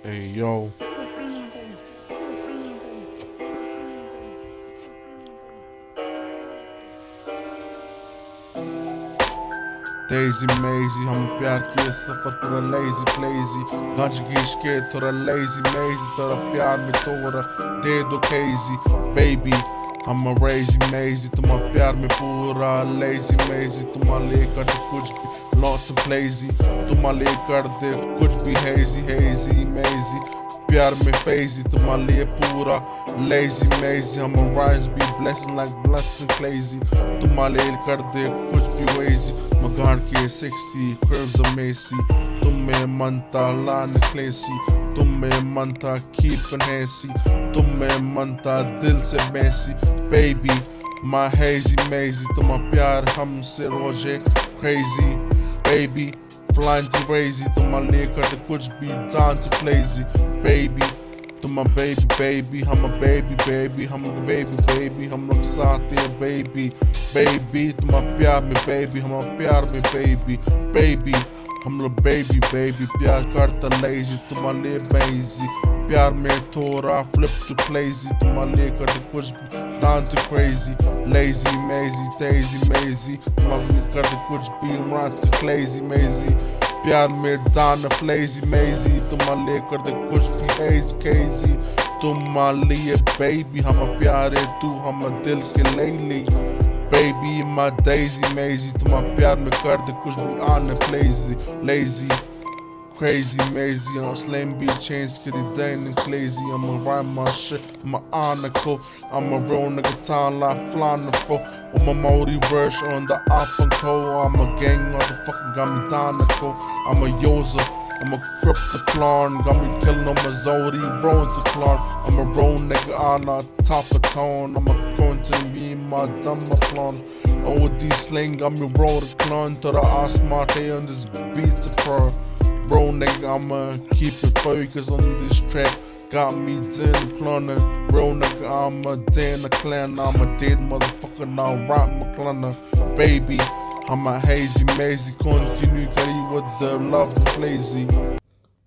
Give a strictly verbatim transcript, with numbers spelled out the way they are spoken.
Hey, yo. Daisy Maisy, हम प्यार के सफर थोड़ा lazy crazy, गांज घिस के थोड़ा lazy Maisy, थोड़ा प्यार में थोड़ा दे दो crazy, baby, हम crazy Maisy, तुम्हारे प्यार में पूरा lazy Maisy, तुम्हारे लिए कर दे कुछ भी lots of lazy, तुम्हारे लिए कर दे कुछ भी hazy, hazy Maisy, प्यार में fazy, तुम्हारे लिए पूरा lazy Maisy, हम rhymes be blessing like blessing crazy, तुम्हारे लिए कर दे कुछ भी crazy, मैं गांड के sixty, curves of Macy, तुम्हें मनता लान crazy, तुम्हें मनता keep and hazy, तुम्हें मनता दिल से Macy, baby, my hazy Maisy, तुम्हारा प्यार हमसे रोजे crazy, baby, flying crazy, तुम्हारे लिए कर दे कुछ भी dance crazy, baby, तुम्हारा baby, baby, हम baby, baby, हम baby, baby, हम लोग साथ हैं, baby, baby, तुम्हारा प्यार में, baby, हमारा प्यार में, baby, baby, हम लोग baby, baby, प्यार करता lazy, तुम्हारे लिए Maisy, प्यार में थोड़ा flip to crazy, तुम्हारे लिए कर दे कुछ भी dance crazy, lazy Maisy, daisy Maisy, तुम्हारे लिए कर दे कुछ भी रात crazy Maisy, प्यार में दान lazy Maisy, तुम्हारे लिए कर दे कुछ भी hazy crazy, तुम्हारे लिए baby, हम प्यारे तू, हम दिल के lazy, baby, my daisy Maisy, तुम्हारा प्यार में कर दे कुछ भी आने lazy, lazy, crazy Maisy, I'm slam be changed, kitty dang and crazy, I'm a rhyme my shit, I'm a honor code, I'm a real nigga, time like flying the foe. On my motivation on the up and go. I'm a gang motherfucker, got me down the go. I'm a user, I'm a crypto clone, got me killing on my Zodi, Rose the clone. I'm a real nigga on the top of town. I'm a going to be my dumb clone. O D sling, got me roll the clone to the ass my day on this beat to pro. Real nigga, I'ma keep it focused on this track. Got me Zen Cloner, real nigga, I'm a Dan a clan, I'm a dead motherfucker, now rap my cloner. Baby, I'm a hazy Maisy, continue carry with the love and lazy.